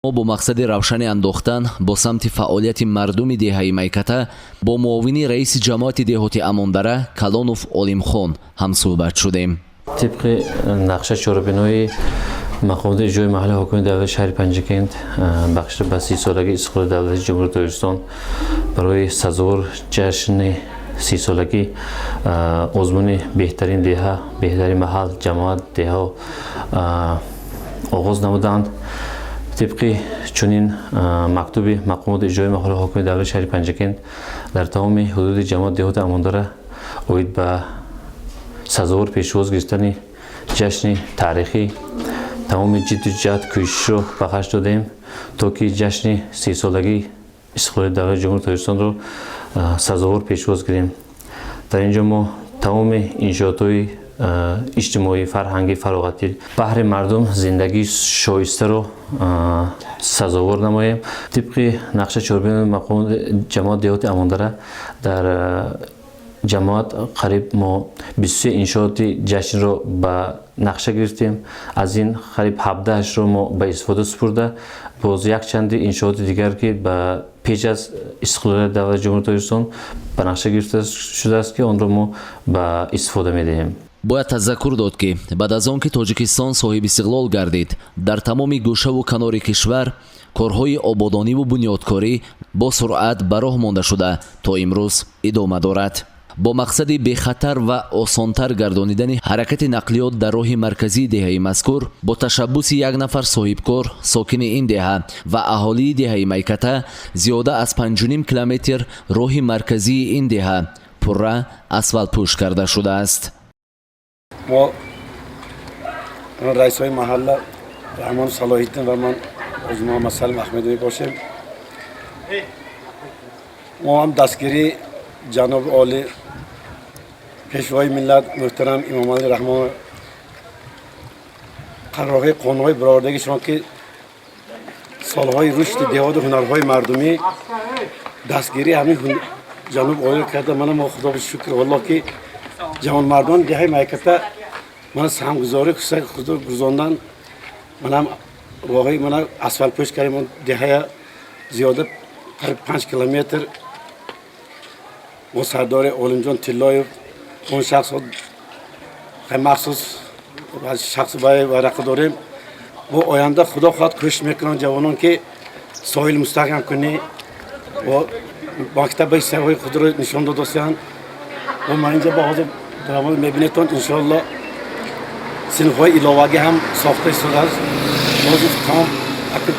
Мо бо мақсади равшанӣ андохтан бо самти фаъолияти мардуми деҳаи Майката бо муовини раиси ҷамоати деҳоти Амондара Калонов Олимхон ҳамсӯҳбат шудем. Тибқи нақша чорабинои мақомоти иҷрои маҳаллии ҳокимияти давлати шаҳри Панҷакент, бахшида ба 30-солагии истиқлоли давлати Ҷумҳурии Тоҷикистон, барои сазовор ҷашни 30-солагӣ озмуни «Беҳтарин деҳа», «Беҳтарин маҳал», ҷамоат, деҳао оғоз намуданд. Тибқи чунин мактуби мақомоти иҷрои маҳаллии ҳокимияти давлати шаҳри Панҷакент, дар тамоми ҳудуди ҷамоат деҳоти Амондара оид ба сазовор пешвоз гирифтани ҷашни таърихӣ тамоми ҷидду ҷаҳд, кӯшишро ба харҷ додем, то ки ҷашни 30-солагии истиқлоли давлати Ҷумҳурии Тоҷикистонро сазовор пешвоз гирем. Дар ин ҷо мо тамоми иншоотҳои иҷтимоӣ, фарҳангӣ, фароғатӣ баҳри мардум зиндагии шоистаро сазовор намоем. Тибқи нақша чорабинои мақомоти ҷамоат деҳоти Амондара, дар ҷамоат қариб мо 23 иншооти ҷашнро ба нақша гирифтем. Аз ин қариб 17-ашро мо ба истифода супурда, боз якчанди иншооти дигар, ки ба пеш аз истиқлолияти давлати Ҷумҳурии Тоҷикистон ба нақша гирифта шудааст, ки онро мо ба истифода медиҳем. Бояд тазаккур дод, ки баъд аз он ки Тоҷикистон соҳиби истиқлол гардид, дар тамоми гӯшаву канори кишвар корҳои ободониву бунёдкорӣ бо суръат ба роҳ монда шуда, то имрӯз идома дорад. Бо мақсади бехатар ва осонтар гардонидани ҳаракати нақлиёт дар роҳи марказии деҳаи мазкур, бо ташаббуси як нафар соҳибкор, сокини ин деҳа, ва аҳолии деҳаи Майката зиёда аз 5,5 километр роҳи марказии ин деҳа пурра асфалтпӯш карда шудааст. Мо, раисҳои маҳалла Раҳмон Салоҳиддин ва ман, Ҳоҷи Муҳаммадсалим Аҳмедов мебошем. Мо ҳам дастгирии ҷаноби олӣ, Пешвои миллат муҳтарам Имомалӣ Раҳмон, қарорҳои қонунҳои баровардагишон, ки солҳои рушди деҳоту ҳунарҳои мардумӣ, дастгирии ҳамин ҷаноби олӣ карда. Мана мо, Худо шукр, валло, ки ҷавонмардони деҳаи Майката мана саҳмгузорӣ худо гузондан. Манам роҳи мана асфалтпӯш кардем деҳая, зиёда қариб 5 километр. Мо сардори Олимҷон Тиллоев, он шахс махсус шахс варақа дорем. Бо оянда, Худо хоҳад, кӯшиш мекунанд ҷавонон, ки соҳил мустаҳкам кунӣ ва мактаба ҳиссаҳои худро нишон додосиянд. Ва ман инҷа ба ҳозир мебинедтон, иншоалло, синфҳои иловагӣ ҳам сохта истодааст. Ҳозир тамом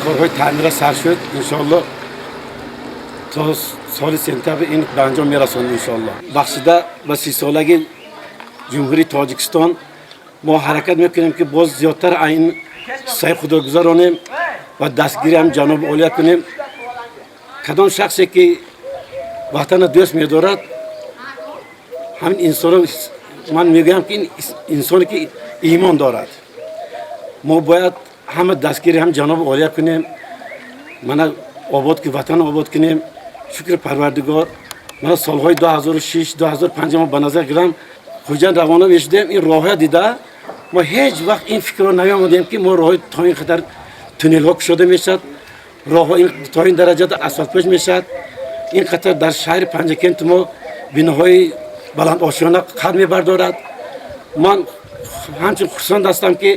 корҳои таъмира сар шуд. Иншоалло, то соли сентябр ин ба анҷом мерасонем, иншоалло. Бахшида ба 30-солаги Ҷумҳурии Тоҷикистон мо ҳаракат мекунем, ки боз зиёдтар ин ҳиссаи худро гузаронем ва дастгири ҳам ҷаноби олия кунем. Кадом шахсе ки ватанро дӯст медорад, ҳамин инсонро ман мегӯям, ки ин инсоне ки имон дорад. Мо бояд ҳама дастгири ҳам ҷаноби олия кунем, мана обод ки ватанро обод кунем. Шукри Парвардигор, мана солҳои 2006, 2005 мо ба назар гирам, Хуҷанд равона мешудем, ин роҳҳоя дида, мо ҳеҷ вақт ин фикрро намеомадем, ки мо роҳи то ин қадар туннелҳо кушода мешавад, роҳҳо то ин дараҷада асфалтпӯш мешавад, ин қадар дар шаҳри Панҷакенти мо биноҳои баландошёна қад мебардорад. Ман ҳамчун хурсанд ҳастам, ки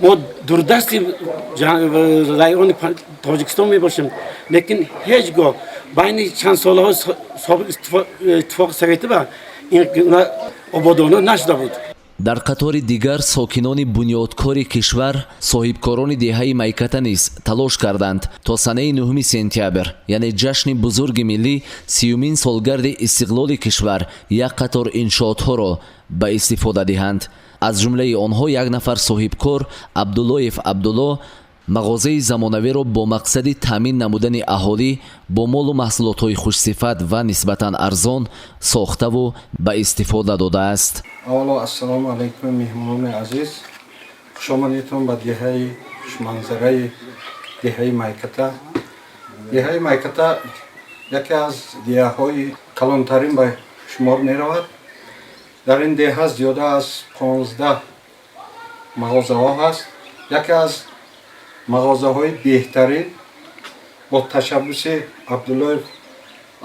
мо дурдасти райони Тоҷикистон мебошем, лекин ҳеҷ гоҳ байни чанд солаҳои собиқ Иттифоқи Советӣ ба ин ободонӣ нашуда буд. Дар қатори дигар сокинони бунёдкори кишвар, соҳибкорони деҳаи Майката низ талош карданд, то санаи 9 сентябр, яъне ҷашни бузурги миллӣ, 30-юмин солгарди истиқлоли кишвар, як қатор иншоотҳоро ба истифода диҳанд. Аз ҷумлаи онҳо як нафар соҳибкор, Абдуллоев Абдулло, мағозаи замонавиро бо мақсади таъмин намудани аҳолӣ бо молу маҳсулотҳои хушсифат ва нисбатан арзон сохтаву ба истифода додааст. Аввало, ассалому алайкум, меҳмонони азиз! Хушомадедтон ба деҳаи хушманзараи деҳаи Майката. Деҳаи Майката яке аз деҳаҳои калонтарин ба шумор меравад. Дар ин деҳа зиёда аз 15 мағозаҳо ҳаст. Яке аз Мағозаҳои беҳтарин бо ташаббуси Абдуллоев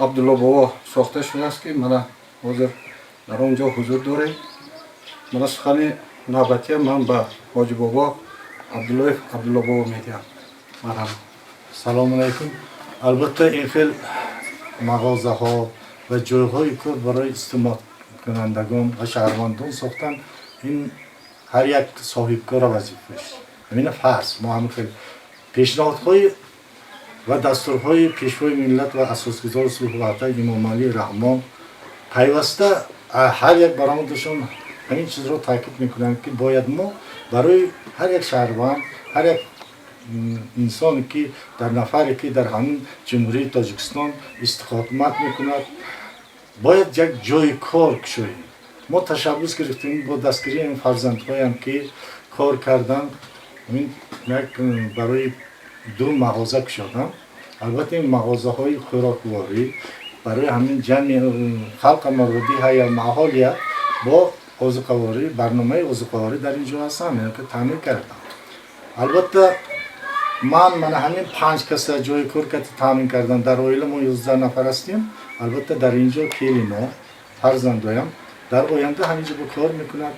Абдулло бобо сохта шудааст, ки мана ҳозир дар он ҷо ҳузур дорем. Мана сухани навбатия ман ба ҳоҷи бобо Абдуллоев Абдулло бобо медиҳам. Марҳамат. Салому алайкум. Албатта, ин хел мағозаҳо ва ҷойҳои кор барои истеъмолкунандагон ва шаҳрвандон сохтан, ин ҳар як соҳибкора вазифааш, ҳамина фарз. Мо ҳамин хел пешниҳодҳои ва дастурҳои Пешвои миллат ва Асосгузори сулҳу ваҳдат Имомалӣ Раҳмон пайваста ҳар як баромадашон ҳамин чизро таъкид мекунанд, ки бояд мо барои ҳар як шаҳрванд, ҳар як инсоне ки дар нафаре ки дар ҳамин Ҷумҳурии Тоҷикистон истиқомат мекунад, бояд як ҷои кор кушоем. Мо ташаббус гирифтем бо дастгирии ин фарзандҳоям, ки кор кардан, як барои ду мағоза кушодам. Албатта, ин мағозаҳои хӯрокворӣ барои ҳамин ҷамъи халқа ҳая аҳолия бо озуқаворӣ, барномаи озуқаворӣ дар ин ҷо ҳастам, ки таъмин кардам. Албатта, ман мана ҳамин панҷ каса ҷои кор карда таъмин кардам. Дар оила мо 11 нафар ҳастем. Албатта, дар ин ҷо келино, фарзандоям дар оянда ҳамин ҷо бо кор мекунад,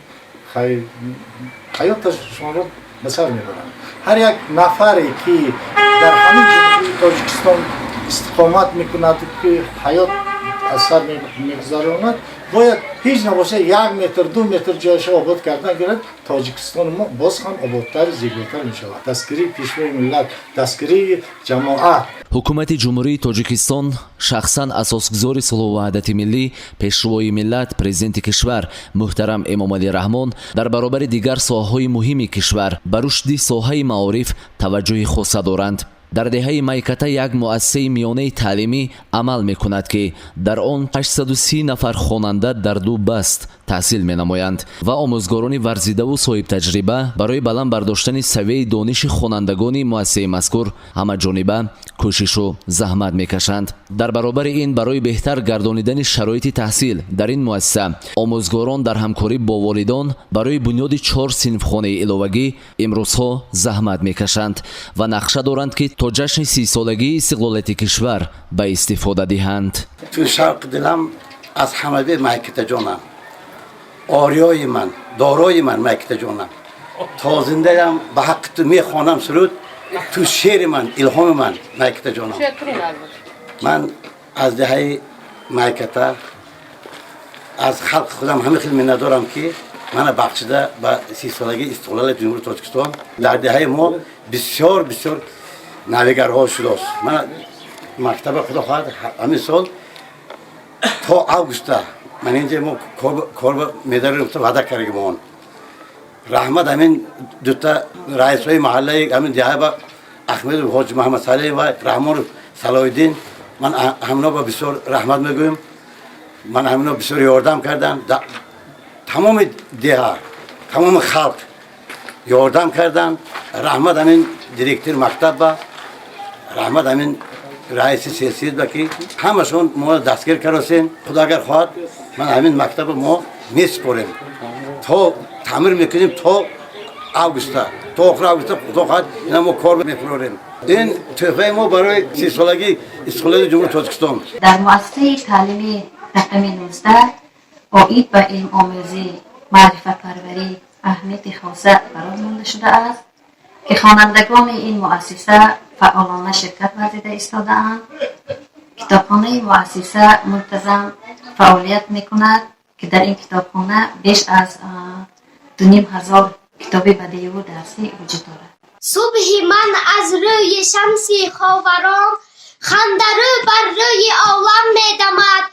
ҳаёташонро ба сар мебаранд. Ҳар як нафаре ки дар ҳамин Ҷумҳурии Тоҷикистон истиқомат мекунад, ки ҳаёт аз сар мегузаронад, бояд ҳеҷ набошад як метр, 2 метр ҷояшро обод кардан гирад. Тоҷикистони мо боз ҳам ободтар, зеботар мешавад. Дастгирии Пешвои миллат, дастгирии ҷамоат. Ҳукумати Ҷумҳурии Тоҷикистон, шахсан Асосгузори сулҳу ваҳдати миллӣ, Пешвои миллат, Президенти кишвар муҳтарам Эмомалӣ Раҳмон дар баробари дигар соҳаҳои муҳими кишвар ба рушди соҳаи маориф таваҷҷӯҳи хоса доранд. Дар деҳаи Майката як муассисаи миёнаи таълимӣ амал мекунад, ки дар он 830 нафар хонанда дар ду баст таҳсил менамоянд ва омӯзгорони варзидаву соҳибтаҷриба барои баланд бардоштани савияи дониши хонандагони муассисаи мазкур ҳамаҷониба кӯшишу заҳмат мекашанд. Дар баробари ин, барои беҳтар гардонидани шароити таҳсил дар ин муассиса омӯзгорон дар ҳамкорӣ бо волидон барои бунёди чор синфхонаи иловагӣ имрӯзҳо заҳмат мекашанд ва нақша доранд, ки то ҷашни 30-солагии истиқлолияти кишвар ба истифода диҳанд. Ту шавқи дилам аз ҳамаи Майкитаҷонам, ориёи ман, дорои ман, Майкитаҷонам, то зиндаям ба ҳаққи ту мехонам суруд. Ту шери ман, илҳоми ман, Майкитаҷонам. Ман аз деҳаи Майката, аз халқи худам ҳама хел миннатдорам, ки мана бахшида ба 30-солагии истиқлолияти Ҷумҳурии Тоҷикистон. Дар деҳаи мо бисёр бисёр навигарҳо шудааст. Мана мактаба, худо хоҳад, ҳамин сол то августа ман инҷа мо кор медарем, ваъда кардагимон. Раҳмат ҳамин дута раисҳои маҳаллаи ҳамин деҳа, Аҳмедов Ҳоҷи Маҳамадсалим ва Раҳмонов Салоҳиддин. Ман ҳамино ба бисёр раҳмат мегӯем. Ман ҳамино бисёр ёрдам кардам. Тамоми деҳа, тамоми халқ ёрдам карданд. Раҳмат ҳамин директори мактаб ба, раҳмат ҳамин раиси сельсовет ба, ки ҳамашон мо дастгир кардосен. Худо агар хоҳад, ман ҳамин мактаба мо месупорем, то таъмир мекунем, то августа, то охири августа, худо хоҳад, ина мо кор мефурорем. Ин тӯҳфаи мо барои 30-солагии истиқлолияти Ҷумҳурии Тоҷикистон. Дар муассисаи таълимии рақами 19 оид ба илмомӯзӣ, маърифатпарварӣ аҳамияти хоса барор монда шудааст, ки хонандагони ин муассиса фаъолона ширкат варзида истодаанд. Китобхонаи муассиса мунтазам фаъолият мекунад, ки дар ин китобхона беш аз 2500 китоби бадеиву дарсӣ вуҷуд дорад. Субҳи ман аз рӯи шамси ховарон хандарӯ бар рӯи олам медамад.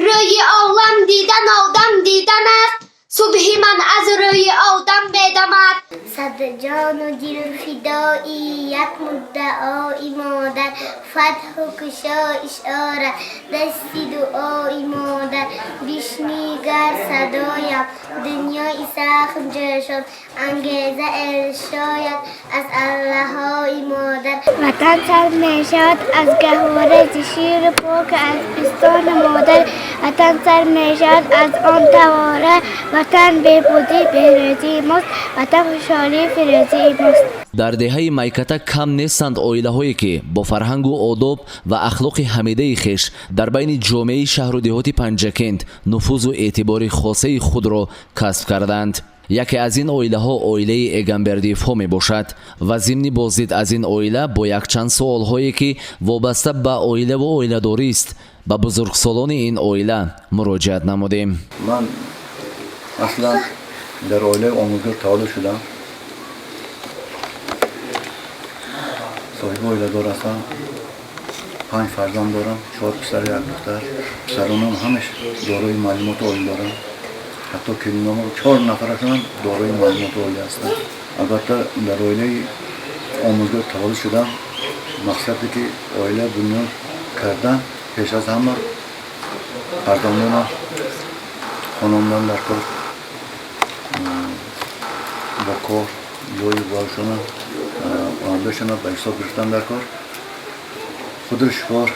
Рӯи олам дидан одам дидан аст. Субҳи ман аз рӯи одам медамад. Сад ҷону дил фидои як муддаои модар, фатҳу кушоиш орад дасти дуои модар. Бишнигар садоям, дунёи сахм ҷӯшон, ангеза эршояд аз аллаҳои модар. Ватан сар мешавад аз гаҳвора, зи шири пок, аз пистони модар. Ватан сар мешавад аз он тавора. Ватан беҳбудӣ, беҳрӯзии мост. Ватан хушҳолии фирӯзии мост. Дар деҳаи Майката кам нестанд оилаҳое, ки бо фарҳангу одоб ва ахлоқи ҳамидаи хеш дар байни ҷомеаи шаҳру деҳоти Панҷакент нуфузу эътибори хосаи худро касб карданд. Яке аз ин оилаҳо оилаи Эгамбердиевҳо мебошад ва зимни боздид аз ин оила бо якчанд суолҳое, ки вобаста ба оилаву оиладорист, ба бузургсолони ин оила муроҷиат намудем. Ман аслан дар оилаи омӯзгор таваллуд шудам. Соҳиби оиладор ҳастам, панҷ фарзанд дорам, чор писару як духтар. Писаронам ҳамаш дорои маълумоти олӣ доранд, ҳатто келиномо чор нафарашонам дорои маълумоти олӣ ҳастанд. Албатта, дар оилаи омӯзгор таваллуд шудам. Мақсаде ки оила бунёд кардан, пеш аз ҳама фарзандона хонондан дар кор, бо кор ҷои боршона ояндашона ба ҳисоб гирифтан дар кор. Худро шукор,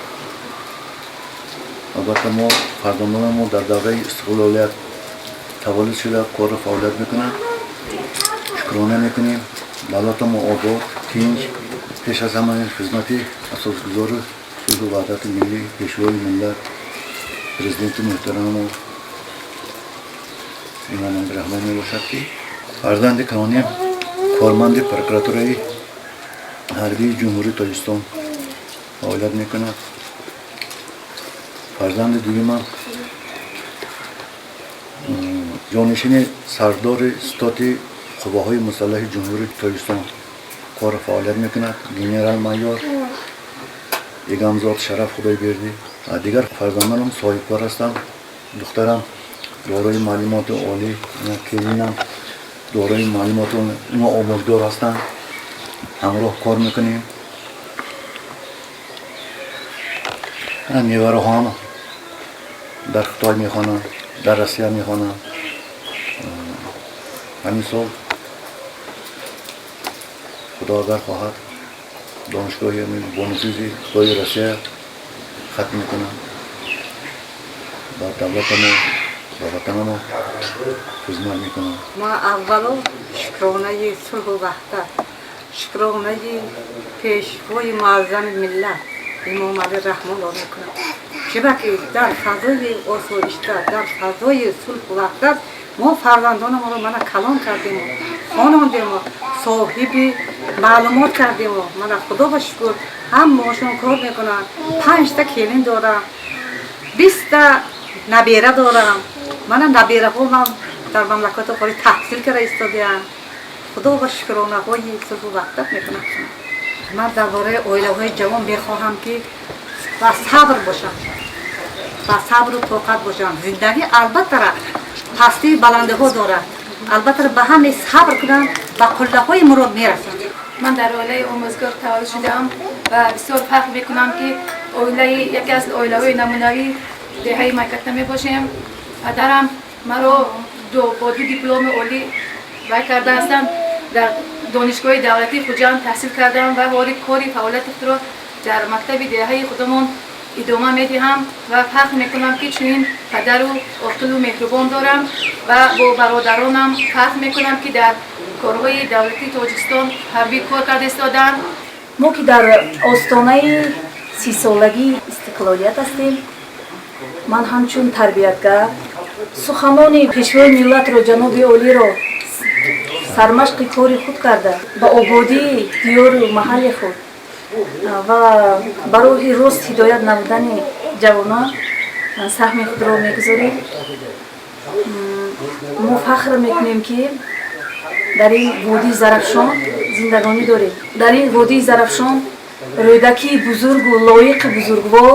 албатта, мо фарзандонамо дар давраи истиқлолият таваллуд шуда, корро фаъолият мекунанд. Шукрона мекунем, давлатамо обод, тинҷ. Пеш аз ҳама хизмати асосгузори сулҳу ваҳдати миллӣ, пешвои миллат, президенти муҳтараммо Имомалӣ Раҳмон мебошад, ки фарзанди калоним корманди прокуратураи ҳарбии Ҷумҳурии Тоҷикистон фаъолият мекунад. Фарзанди дуюмам ҷонишини сардори ситоди қувваҳои мусаллаҳи Ҷумҳурии Тоҷикистон кору фаъолият мекунад, генерал-майор Эгамзод Шараф Худойбердӣ. Дигар фарзандонам соҳибкор ҳастанд. Духтарам дорои маълумоти олӣ, келинам дорои маълумоти, ино омӯзгор ҳастанд, ҳамроҳ кор мекунем. Невараҳоам дар Хитой мехонанд, дар Россия мехонанд. Ҳамин сол, Худо агар хоҳад, донишгоҳи бонуфузи Хитои Россия хатм мекунам, ба давлатамо, ба ватанамо хизмат мекунам. Ма аввало шукронаи сулҳу ваҳдат, шукронаи пешвои муаззами миллат Имомалӣ Раҳмонро мекунам, чунки дар фазои осоишта, дар фазои сулҳу ваҳдат мо фарзандонамонро мана калон кардему, хонондему, соҳиби маълумот кардему. Мана, Худо ба шукр, ҳамаошон кор мекунанд. Панҷта келин дорам, 20та набера дорам. Мана, набераҳомам дар мамлакати хориҷ таҳсил карда истодаанд. Худо ба шукронаҳои сулҳу ваҳдат мекунам. Ман дар бораи оилаҳои ҷавон мехоҳам, ки ба сабр бошанд, ба сабру тоқат бошанд. Зиндагӣ, албатта, пастию баландиҳо дорад. Албатта, ба ҳаме сабр кунанд, ба қуллаҳои мурод мерасанд. Ман дар оилаи омӯзгор таваллуд шудаам ва бисёр фахр мекунам, ки оилаи яке аз оилаҳои намунавии деҳаи Майката мебошем. Падарам маро бо ду дипломи олӣ вай карда ҳастанд. Дар Донишгоҳи давлатии Хуҷанд таҳсил кардам ва ҳоли кори фаъолияти худро дар мактаби деҳаи худамон идома медиҳам ва фахр мекунам, ки чунин падару оқилу меҳрубон дорам ва бо бародаронам фахр мекунам, ки дар корҳои давлатии Тоҷикистон ҳарбӣ кор карда истодаанд. Мо ки дар остонаи 30-солагии истиқлолият ҳастем, ман ҳамчун тарбиятгар суханони пешвои миллатро, ҷаноби олиро сармашқи кори худ карда, ба ободии диёру маҳалли худ ва ба роҳи рост ҳидоят намудани ҷавонон саҳми худро мегузорем. Мо фахр мекунем, ки дар ин водии Зарафшон зиндагонӣ дорем. Дар ин водии Зарафшон Рӯдакии бузургу лоиқи бузургвор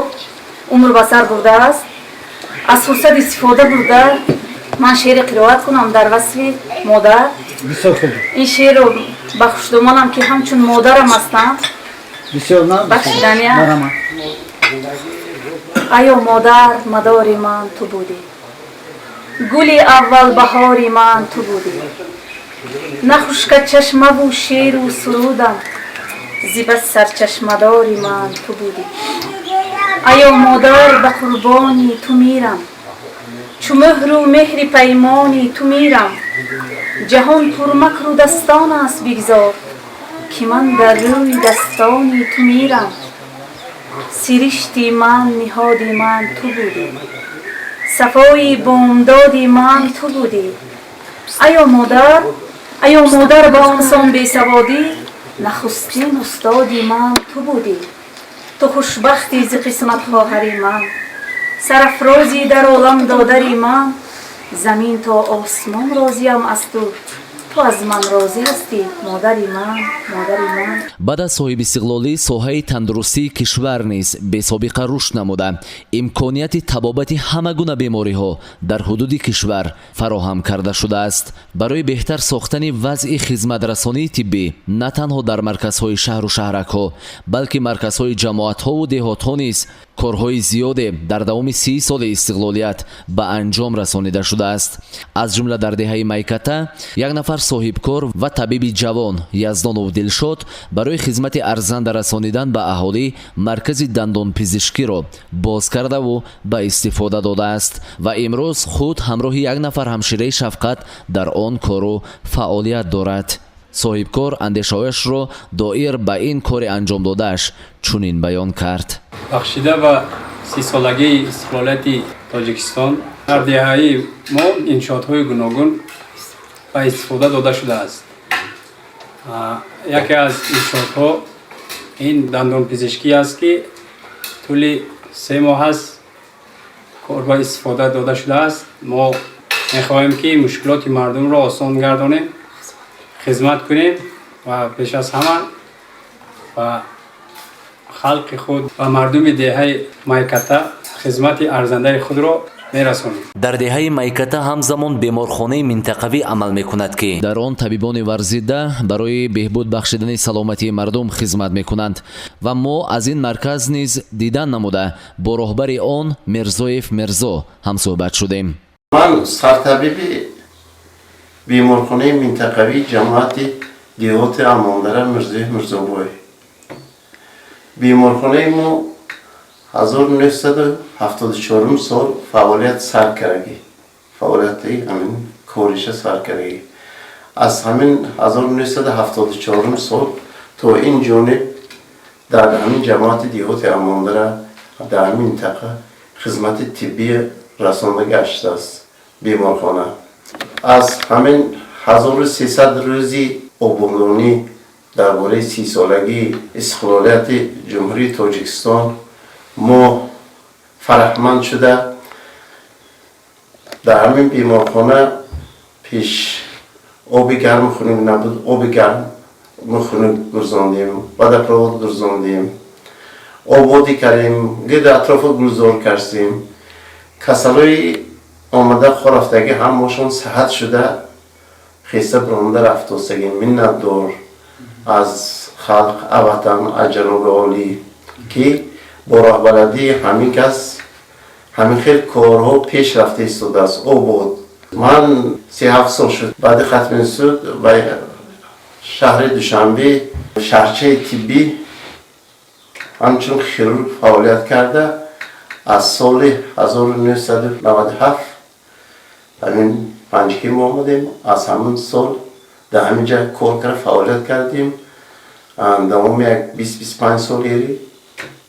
умр ба сар бурдааст. Аз фурсат истифода бурда, ман шеъре қироат кунам дар васфи модар. Ин шеърро ба хушдомонам, ки ҳамчун модарам ҳастам, бахшидания. Айё модар, мадори ман ту будӣ, гули аввалбаҳори ман ту будӣ, на хушка чашмаву шеру сурудам. Зи бас сарчашмадори ман ту будӣ. Аё модар, ба қурбони ту мирам, чу муҳру меҳри паймони ту мирам. Ҷаҳон пурмакру дастон аст, бигзор, ки ман дар рӯи дастони ту мирам. Сиришти ман, ниҳоди ман ту будӣ, сафои бомдоди ман ту будӣ. Аё модар, аё модар, ба он сон бесаводӣ нахустин устоди ман ту будӣ. Ту хушбахтӣ зи қисмат, хоҳари ман, сарафрозӣ дар олам, додари ман. Замин то осмон розиям аз ту, ту аз ман розӣ ҳастӣ, модари ман, модари ман. Баъд аз соҳибистиқлолӣ соҳаи тандурустии кишвар низ бесобиқа рушд намуда, имконияти табобати ҳама гуна бемориҳо дар ҳудуди кишвар фароҳам карда шудааст. Барои беҳтар сохтани вазъи хизматрасонии тиббӣ на танҳо дар марказҳои шаҳру шаҳракҳо, балки марказҳои ҷамоатҳову деҳотҳо низ корҳои зиёде дар давоми 30 соли истиқлолият ба анҷом расонида шудааст. Аз ҷумла дар деҳаи Майката як нафар соҳибкор ва табиби ҷавон, Яздонов Дилшод, барои хизмати арзанда расонидан ба аҳолӣ маркази дандонпизишкиро боз кардаву ба истифода додааст ва имрӯз худ ҳамроҳи як нафар ҳамшираи шафқат дар он кору фаъолият дорад. Соҳибкор андешаҳояшро доир ба ин кори анҷомдодааш чунин баён кард: Бахшида ба 30-солагии истиқлолияти Тоҷикистон дар деҳаи мо иншоотҳои гуногун ба истифода дода шудааст. Яке аз иншоотҳо ин дандонпизишкӣ аст, ки тӯли 3 моҳ аст кор ба истифода дода шудааст. Мо мехоҳем, ки мушкилоти мардумро осон гардонем, хизмат кунем ва пеш аз ҳама ба халқи худ ва мардуми деҳаи Майката хизмати арзандаи худро мерасонем. Дар деҳаи Майката ҳамзамон беморхонаи минтақавӣ амал мекунад, ки дар он табибони варзида барои беҳбуд бахшидани саломатии мардум хизмат мекунанд ва мо аз ин марказ низ дидан намуда, бо роҳбари он Мирзоев Мирзо ҳамсӯҳбат шудем. Ман сартабиби беморхонаи минтақавии ҷамоати деҳоти Амондара Мирзоев Мирзобой. Беморхонаи мо 1974 сол фаъолият сар кардагӣ, фаъолияти ҳамин кориша сар кардагӣ. Аз ҳамин 1974 сол то ин ҷониб дар ҳамин ҷамоати деҳоти Амондара, дар ҳамин минтақа хизмати тиббӣ расонда гаштааст беморхона. Аз ҳамин 1300 рӯзи ободонӣ дар бораи 30-солагии истиқлолияти Ҷумҳурии Тоҷикистон мо фараҳманд шуда, дар ҳамин беморхона пеш оби гарму хунук набуд, оби гарму хунук гузондем, водопровод гузондем, ободӣ кардем, гирди атрофо гулзор кардем. Касалои омада хорафтагӣ ҳамашон саҳат шуда, хеста биромада рафтосагӣ. Миннатдор аз халқ, аз ватан, аз ҷаноби олӣ, ки бо роҳбаладии ҳамин кас ҳамин хел корҳо пеш рафта истодааст, обод. Ман 37 сол шуд, баъди хатми институт ба шаҳри Душанбе, шаҳрчаи тиббӣ, ҳамчун хирург фаъолият карда, аз соли 1997 ҳамин Панҷакент омадем. Аз ҳамин сол дар ҳамин ҷа кор карда, фаъолият кардем. Давоми як 20-25 сол ери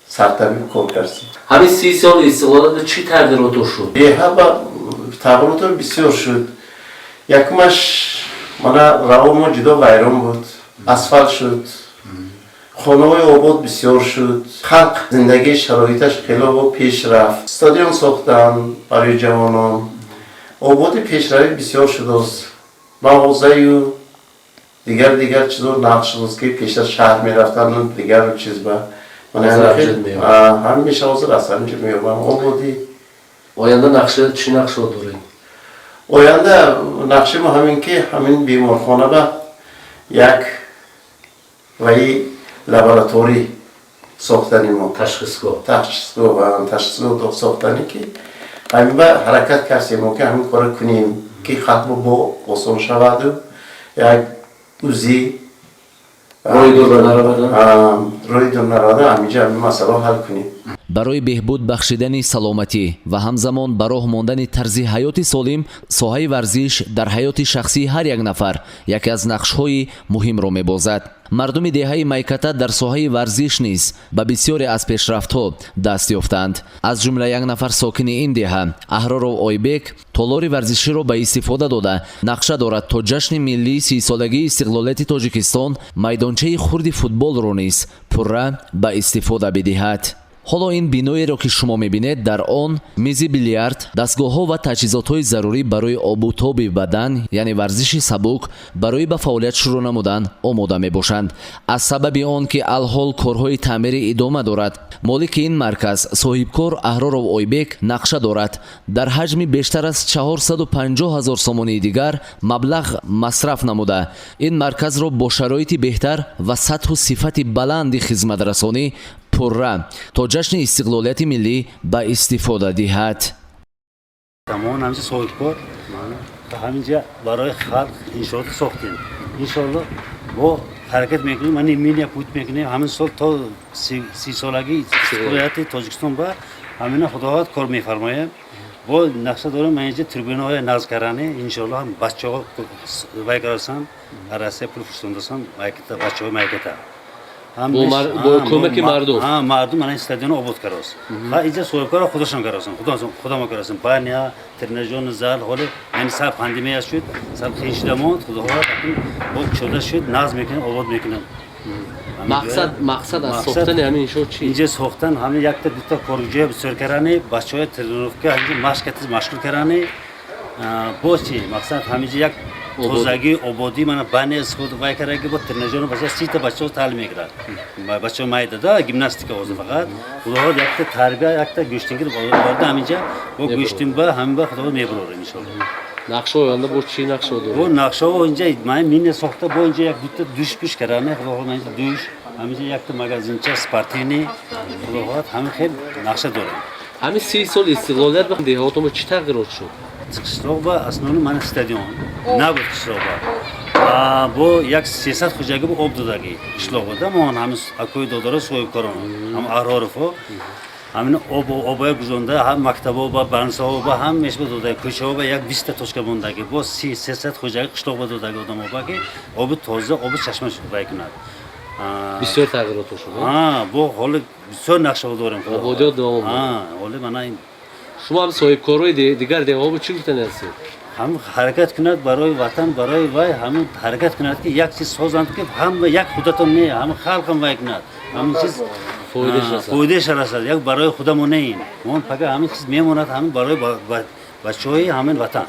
сартабиб кор кардем. Ҳамин 30 соли истиқлолият чӣ тағйирото шуд? Деҳа ба тағйирото бисёр шуд. Якумаш, мана раво мо ҷудо вайрон буд, асфалт шуд, хонаҳои обод бисёр шуд, халқ зиндагии шароиташ хело пеш рафт, стадион сохтанд барои ҷавонон, ободи пешравӣ бисёр шудааст, мағозаю дигар дигар чизо нақл шудааст, ки пештар шаҳр мерафтанд, дигар чиз ба ҳамеша ҳозир аз ҳаминҷо меёбам ободӣ. Оянда нақша, чӣ нақшао доред? Оянда нақшаи мо ҳамин, ки ҳамин беморхона ба як ваи лабораторӣ сохтани мо. Ташхисгоҳ. Ташхисгоҳ сохтанӣ, ки ҳамин ба ҳаракат кардем мо, ки ҳамин кора кунем, ки халқ бо осон шаваду як УЗИ. Роҳи дур наравада? Роҳи дур наравада, ҳаминҷа ҳамин масъаларо ҳал кунем. Барои беҳбуд бахшидани саломатӣ ва ҳамзамон ба роҳ мондани тарзи ҳаёти солим, соҳаи варзиш дар ҳаёти шахсии ҳар як нафар яке аз нақшҳои муҳимро мебозад. Мардуми деҳаи Майката дар соҳаи варзиш низ ба бисёре аз пешрафтҳо даст ёфтаанд. Аз ҷумла як нафар сокини ин деҳа, Аҳроров Ойбек, толори варзиширо ба истифода дода, нақша дорад, то ҷашни миллии 30-солагии истиқлолияти Тоҷикистон майдончаи хурди футболро низ пурра ба истифода бидиҳад. Ҳоло ин биноеро, ки шумо мебинед, дар он мизи билярд, дастгоҳҳо ва таҷҳизотҳои зарурӣ барои обутоби бадан, яъне варзиши сабук, барои ба фаъолият шурӯъ намудан омода мебошанд. Аз сабаби он ки алҳол корҳои таъмирӣ идома дорад, молики ин марказ, соҳибкор Аҳроров Ойбек, нақша дорад дар ҳаҷми бештар аз 450 ҳазор сомонии дигар маблағ масраф намуда, ин марказро бо шароити беҳтар ва сатҳу сифати баланди хизматрасонӣ пурра то ҷашни истиқлолияти миллӣ ба истифода диҳад. Тамом, ҳаминҷа соҳибкор ҳаминҷа барои халқ иншоот сохтем. Иншоалло, бо ҳаракат мекунем, мани мини пут мекунем. Ҳамин сол то 30-солагии истиқлолияти Тоҷикистон ба ҳамина худованд кор мефармоям. Бо нақша дорем инҷа трибунаҳои нағз кардани, иншоалло. Ҳам бачаҳо вай карасан, Россия пул фиристондасан бачаҳои Майката. Бо кӯмаки мардум. Мардум мана стадионро обод карост ва инҷа соҳибкоро худашон каросан, худамо каросан, баня, тренажёрный зал. Ҳоли яъне сар пандемия шуд, сар қиин шуда монд. Худоҳоҳад, акун бо кушода шуд, нағз мекунем, обод мекунем. Мақсад аз сохтани ҳамин иншоот чи? Инҷа сохтан ҳамин якта дута коргоҳ бисёр карани, бачаҳои тренировка ҳаминҷа машқ машғул карани. Боз чи мақсад? Ҳаминҷа як тозагӣ, ободӣ, мана баня истифода вай кардаги, бо тренажёр бача 30-та бачаҳо таълим мегирад, бачаҳо майдада гимнастика ҳозир. Фақат худоҳод якта тарбия, якта гӯштингир борда, ҳаминҷа бо гӯштинба ҳамин ба худоҳод мебарорем, иншоалло. Нақшао оянда бо чӣ нақшао доред? Бо нақшао инҷа ман мине сохта, бо инҷа як дута душ пуш кардане, худоҳод, инҷа душ, ҳаминҷа якта магазинча спортивный, худоҳод, ҳамин хел нақша дорем. Ҳамин 30 соли истиқлолият ба деҳотомо чӣ тағйирот шуд? Қишлоқ ба основно мана стадион набуд. Қишлоқ ба бо як 300 хоҷагӣ бо об додагӣ қишлоқ буда. Мо ҳамин акои додаро, соҳибкорон, ҳам Аҳроровҳо ҳамин об обоя гузонда, ҳам мактабо ба бансаҳо ба ҳам мешба додаги, кӯчаҳо ба як 20-та точка мондаги, бо 300 хоҷагӣ қишлоқ ба додаги одамо ба ки оби тоза, оби чашма вай кунад. Бисёр тағйиротҳо шуд. Бо ҳоли бисёр нақшаҳо дорем. Ободиёт давом. Ҳоли мана Шумо ҳам соҳибкорои дигар деҳаҳо чӣ гуфтани ҳастед? Ҳамин ҳаракат кунад барои ватан, барои вай, ҳамин ҳаракат кунад, ки як чиз созанд, ки ҳама як худатон не, ҳама халқам вай кунад, ҳамин чиз фоидааш расад. Як барои худамо не, ин мон фақат ҳамин чиз мемонад, ҳамин барои бачаҳои ҳамин ватан.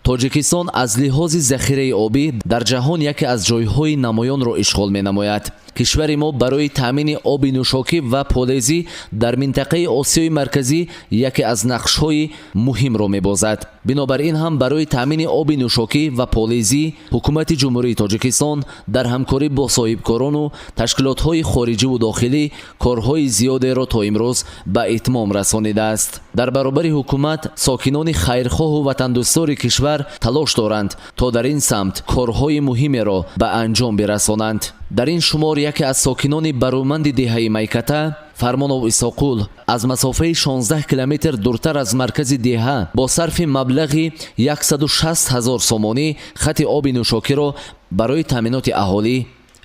Тоҷикистон аз лиҳози захираи обӣ дар ҷаҳон яке аз ҷойҳои намоёнро ишғол менамояд. Кишвари мо барои таъмини оби нӯшокӣ ва полезӣ дар минтақаи Осиёи Марказӣ яке аз нақшҳои муҳимро мебозад. Бинобар ин ҳам барои таъмини оби нӯшокӣ ва полезӣ ҳукумати Ҷумҳурии Тоҷикистон дар ҳамкорӣ бо соҳибкорону ташкилотҳои хориҷиву дохилӣ корҳои зиёдеро то имрӯз ба итмом расонидааст. Дар баробари ҳукумат, сокинони хайрхоҳу ватандӯстдори кишвар талош доранд, то дар ин самт корҳои муҳимеро ба анҷом бирасонанд. Дар ин шумор яке аз сокинони бароманди деҳаи Майката, Фармонов Исоқул, аз масофаи 16 километр дуртар аз маркази деҳа бо сарфи маблағи 160 ҳазор сомонӣ хати оби нӯшокиро барои таъминоти аҳолӣ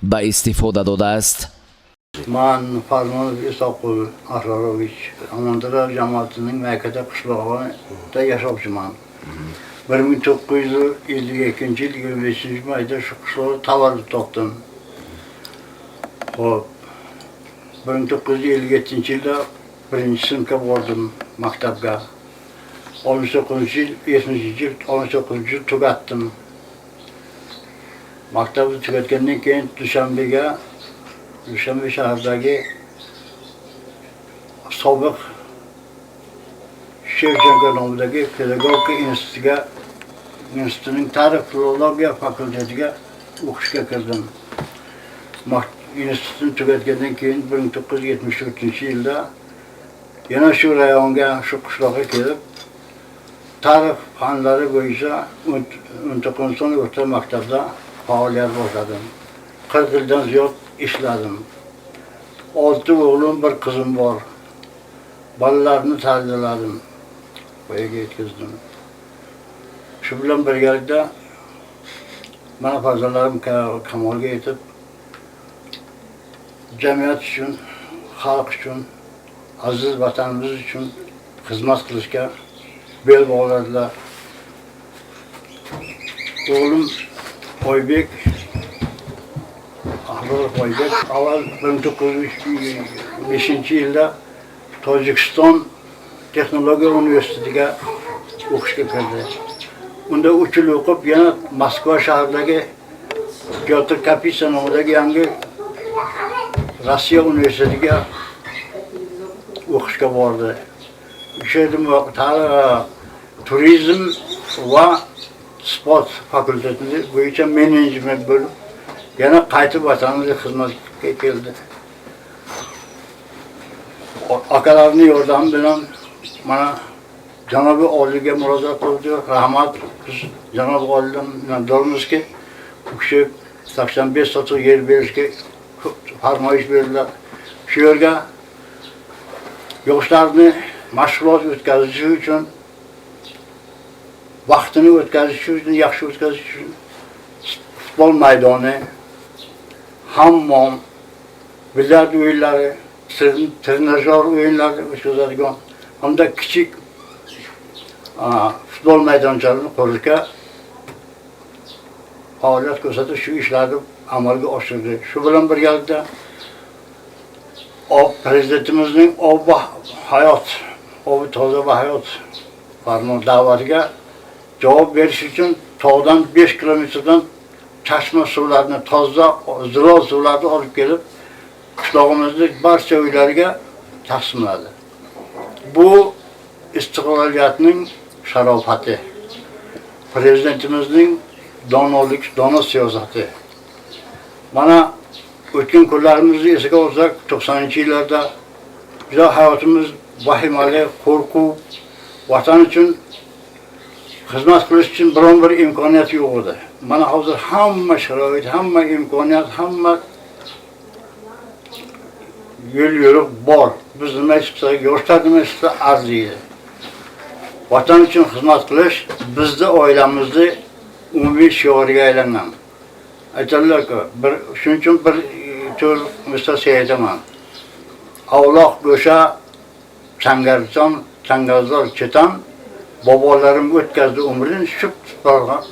ба истифода додааст. Ман Фармонов Исоқул Аҳрорович, Амондара jamoatining Maykata qishlog'ida yashovchiman. 1952-yil 25-mayda shu qishloqda tavallud topdim. Xo'p, 1957-yilda birinchi sinfga bordim maktabga. 69-yil, 70-yil, 69-yil tugatdim. Maktabni tugatgandan keyin Dushanbega, Dushanbe shahridagi sobiq Shevchenko nomidagi pedagogika institutiga, institutining tarix filologiya fakultetiga o'qishga kirdim. Institutni tugatgandan keyin 1974-yilda yana shu rayonga, shu qishloqqa kelib, tarix fanlari bo'yicha 19 o'rta maktabda faoliyat boshladim. 40 yildan ziyod Ishladim. Olti o'g'lim, bir qizim bor. Bolalarni tarbiyaladim, voyaga yetkazdim. Shu bilan birgalikda mana farzandlarim kamolga yetib, jamiyat uchun, xalq uchun, aziz vatanimiz uchun xizmat qilishga bel bog'ladilar. O'g'lim Oybek, Ahrorov Oybek avval 1905-yilda Tojikiston Texnologiya universitetiga o'qishga kirdi. Unda 3 yil o'qib, yana Moskva shahridagi Pyotr Kapitsa nomidagi yangi Rossiya universitetiga o'qishga bordi. O'sha yerda turizm va sport fakultetini bo'yicha menejment bo'lib, yana qaytib vatanimizga xizmatga keldi. Akalarning yordami bilan mana Janobi Oliyga murojaat qildik. Rahmat, biz Janobi Oliydan minnatdormizki, u kishi 85 sotix yer berishga farmoyish berdilar. Shu yerga yoshlarni mashg'ulot o'tkazishi uchun, vaqtini o'tkazishi uchun, yaxshi o'tkazish uchun futbol maydoni, hammom, bilyard o'yinlari, trenajyor o'yinlari o'tkazadigan hamda kichik futbol maydonchalarini qurishga faoliyat ko'rsatib, shu ishlarni amalga oshirdi. Shu bilan birgalikda prezidentimizning ob va hayot, obi toza va hayot farmon da'vatiga javob berish uchun tog'dan 5 kilometrdan chashma suvlarini, toza, zilol suvlarni olib kelib, qishlog'imizni barcha uylariga taqsimladi. Bu istiqloliyatning sharofati, prezidentimizning donolik, dono siyosati. Mana o'tgan kunlarimizni esga olsak, 90-yillarda juda hayotimiz vahimali, qo'rquv, vatan uchun xizmat qilish uchun biron bir imkoniyat yo'q edi. Mana hozir hamma sharoit, hamma imkoniyat, hamma yo'l yo'riq bor. Biz nima chiqsa, yoshlar nima chiqsa arziydi. Vatan uchun xizmat qilish bizni oilamizni umumiy shioriga aylangan. Aytadilar-ku, bir shuning uchun bir to'rt misra aytaman. Avloq go'sha changarjon, changalzor chetan, bobolarim o'tkazdi umrini shu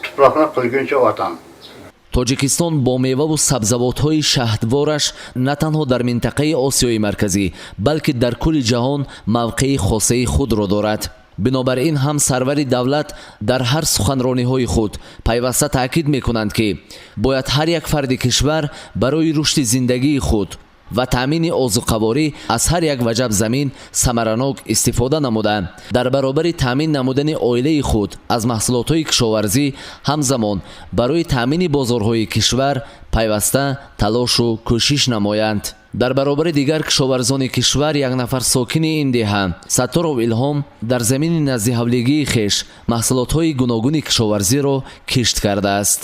tuproqni qilguncha vatan. Тоҷикистон бо меваву сабзавотҳои шаҳдвораш на танҳо дар минтақаи Осиёи Марказӣ, балки дар кулли ҷаҳон мавқеи хосаи худро дорад. Бинобар ин ҳам сарвари давлат дар ҳар суханрониҳои худ пайваста таъкид мекунанд, ки бояд ҳар як фарди кишвар барои рушди зиндагии худ ва таъмини озуқаворӣ аз ҳар як ваҷаб замин самаранок истифода намуда, дар баробари таъмин намудани оилаи худ аз маҳсулотҳои кишоварзӣ, ҳамзамон барои таъмини бозорҳои кишвар пайваста талошу кӯшиш намоянд. Дар баробари дигар кишоварзони кишвар як нафар сокини ин деҳа Сатторов Илҳом дар замини наздиҳавлигии хеш маҳсулотҳои гуногуни кишоварзиро кишт кардааст.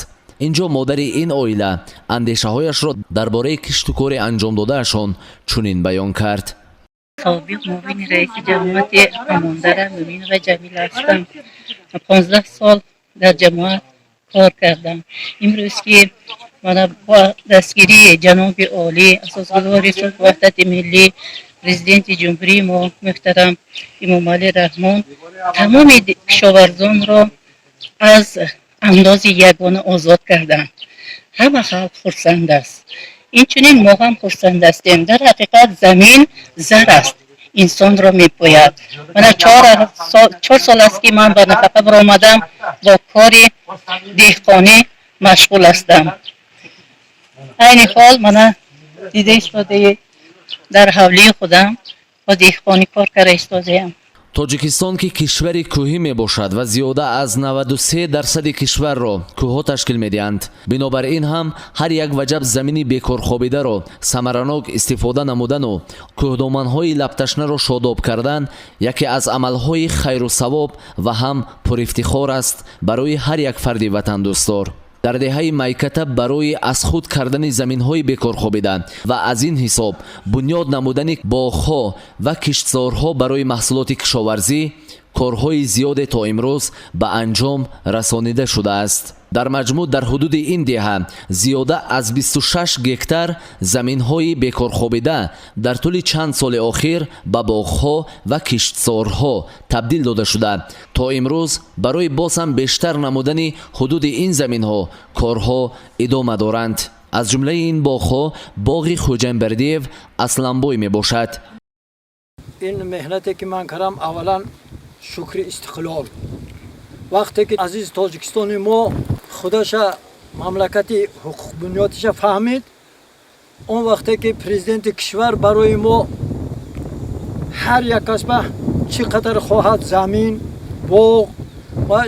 Инҷо модари ин оила андешаҳояшро дар бораи кишту кори анҷомдодаашон чунин баён кард. Собиқ муовини раиси ҷамоати Амондара Муминова Ҷамила ҳастам. 15 сол дар ҷамоат кор кардам. Имрӯз ки мана бо дастгирии ҷаноби олӣ, асосгузори сулҳу ваҳдати миллӣ, президенти ҷумҳурии мо муҳтарам Эмомалӣ Раҳмон тамоми кишоварзонро аз андози ягона озод карданд, ҳама халқ хурсанд аст. Инчунин мо ҳам хурсанд ҳастем. Дар ҳақиқат замин зар аст, инсонро мепояд. Мана 4 сол аст, ки ман ба нафақа баромадам, бо кори деҳқонӣ машғул ҳастам. Айни ҳол мана дида истодаед, дар ҳавлии худам бо деҳқонӣ кор карда истодаям. Тоҷикистон, ки кишвари кӯҳӣ мебошад ва зиёда аз 93% кишварро кӯҳҳо ташкил медиҳанд, бинобар ин ҳам ҳар як ваҷаб замини бекорхобидаро самаранок истифода намудану кӯҳдоманҳои лабташнаро шодоб кардан яке аз амалҳои хайру савоб ва ҳам пурифтихор аст барои ҳар як фарди ватандӯстдор. Дар деҳаи Майката барои аз худ кардани заминҳои бекор хобида ва аз ин ҳисоб бунёд намудани боғҳо ва киштзорҳо барои маҳсулоти кишоварзӣ корҳои зиёде то имрӯз ба анҷом расонида шудааст. Дар маҷмӯъ дар ҳудуди ин деҳа зиёда аз 26 гектар заминҳои бекорхобида дар тӯли чанд соли охир ба боғҳо ва киштзорҳо табдил дода шуда, то имрӯз барои боз ҳам бештар намудани ҳудуди ин заминҳо корҳо идома доранд. Аз ҷумлаи ин боғҳо боғи Хӯҷамбердиев Асланбой мебошад. Ин меҳнате ки ман кардам, аввалан шукри истиқлол. Вақте ки азиз Тоҷикистони мо худаша мамлакати ҳуқуқбунёдиша фаҳмид, он вақте ки президенти кишвар барои мо ҳар як касба чӣ қадар хоҳад замин, боғ ва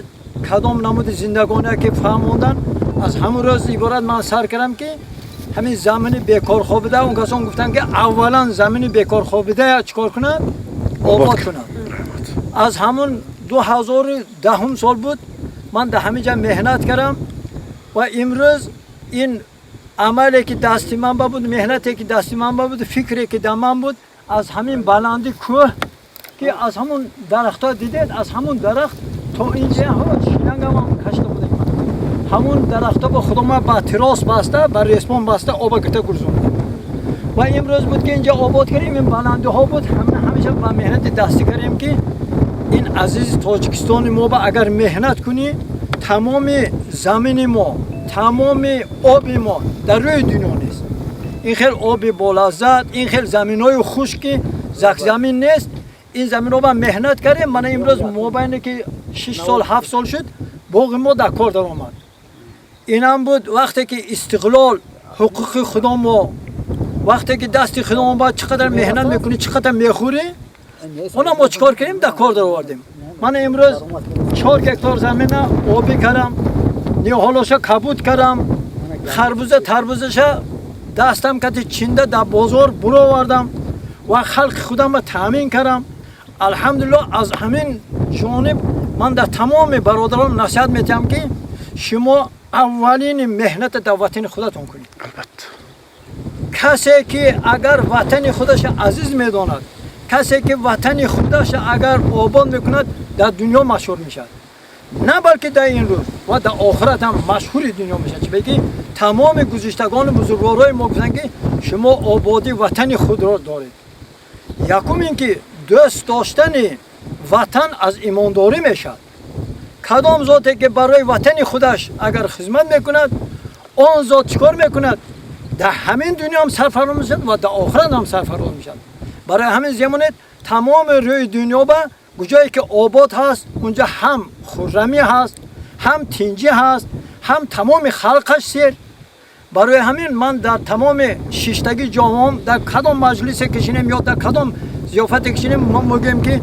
кадом намуди зиндагония ки фаҳмондан, аз ҳамон рӯз иборат ман сар кардам ки ҳамин замини бекор хобида. Он касон гуфтанд ки аввалан замини бекор хобида чӣ кор кунад? Обод кунад. Аз ҳамон 2010 сол буд, ман дар ҳамин ҷа меҳнат кардам ва имрӯз ин амале ки дасти ман ба буд, меҳнате ки дасти ман ба буд, фикре ки дар ман буд, аз ҳамин баланди кӯҳ ки аз ҳамон дарахтҳо дидед, аз ҳамон дарахт то инҷа шилангам кашта будем, ҳамон дарахтҳо ба худома ба трос баста, ба ресмон баста, оба гирта гурзондем ва имрӯз буд ки инҷа обод кардем. Ин баландиҳо буд, ҳамеша ба меҳнати дастӣ кардем ки ин азизи Тоҷикистони мо ба агар меҳнат кунӣ, тамоми замини мо, тамоми оби мо дар рӯи дунё нест. Ин хел оби болаззат, ин хел заминҳои хушки закзамин нест. Ин заминҳо ба меҳнат кардем. Мана имрӯз мобайне ки 6 сол, 7 сол шуд, боғи мо дар кор даромад. Инам буд вақте ки истиқлол, ҳуқуқи худо мо, вақте ки дасти худо ба чӣ қадар меҳнат мекунӣ, чӣ қадар мехӯрӣ, она мо чӣ кор кардем, дар кор даровардем. Ман имрӯз 4 гектар замина обӣ кардам, ниҳолоша кабуд кардам, харбуза тарбузаша дастам кати чинда дар бозор буровардам ва халқи худамро таъмин кардам. Алҳамдулиллоҳ, аз ҳамин ҷониб ман дар тамоми бародарон насиҳат метиҳам ки шумо аввалини меҳната дар ватани худатон кунед. Албатта. Касе ки агар ватани худаша азиз медонад, касе ки ватани худаша агар обод мекунад, дар дунё машҳур мешавад, на балки дар ин рӯз ва дар охират ҳам машҳури дунё мешавад. Чунки тамоми гузиштагони бузургворҳои мо гуфтанд ки шумо ободии ватани худро доред. Якум ин ки дӯст доштани ватан аз имондорӣ мешавад. Кадом зоте ки барои ватани худаш агар хизмат мекунад, он зот чӣ кор мекунад? Дар ҳамин дунё ҳам сарфароз мешавад ва дар охират ҳам сарфароз мешавад. Барои ҳамин замонед тамоми рӯи дунё ба куҷое ки обод ҳаст, унҷа ҳам хуррамӣ ҳаст, ҳам тинҷӣ ҳаст, ҳам тамоми халқаш сер. Барои ҳамин ман дар тамоми шиштагӣ ҷомаам, дар кадом маҷлисе кишинем ё дар кадом зиёфате кишинем, мо мегӯем ки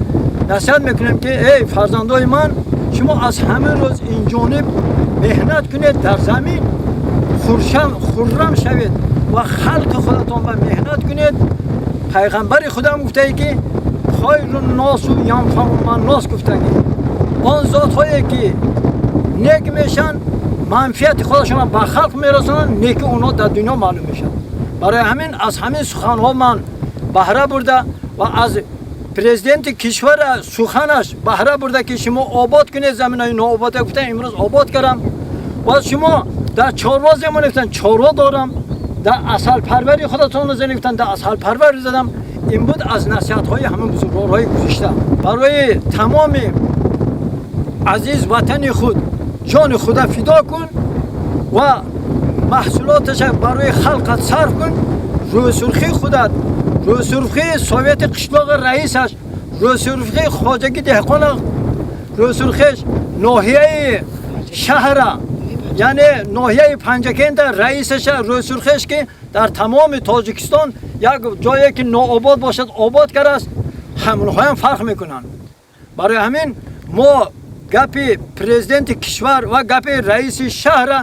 насиҳат мекунем ки эй фарзандои ман, шумо аз ҳамин рӯз ин ҷониб меҳнат кунед, дар замин хуррам шавед ва халқи худатон ба меҳнат кунед. Пайғамбари худам гуфтае ки хайру носу янфау ман нос гуфтагӣ, он зотҳое ки нек мешанд, манфиати худашонро ба халқ мерасонанд, неки онҳо дар дунё маълум мешавад. Барои ҳамин аз ҳамин суханҳо ман баҳра бурда ва аз президенти кишвар суханаш баҳра бурда ки шумо обод кунед заминаи нообода гуфтан, имрӯз обод кардам. Ва шумо дар чорво замон гуфтан, чорво дорам, дар асалпарвари худатонро зани гуфтан, дар асалпарвар задам. Ин буд аз насиҳатҳои ҳамин бузургворҳои гузишта. Барои тамоми азиз ватани худ ҷони худа фидо кун ва маҳсулоташа барои халқат сарф кун. Рӯсурхии худат, рӯсурхии совети қишлоқи раисаш, рӯсурхии хоҷаги деҳқона, рӯсурхиш ноҳияи шаҳра, яъне ноҳияи Панҷакента раисаша рӯсурхеш ки дар тамоми Тоҷикистон як ҷое ки нообод бошад обод кардааст, ҳамонҳоям фарқ мекунанд. Барои ҳамин мо гапи президенти кишвар ва гапи раиси шаҳра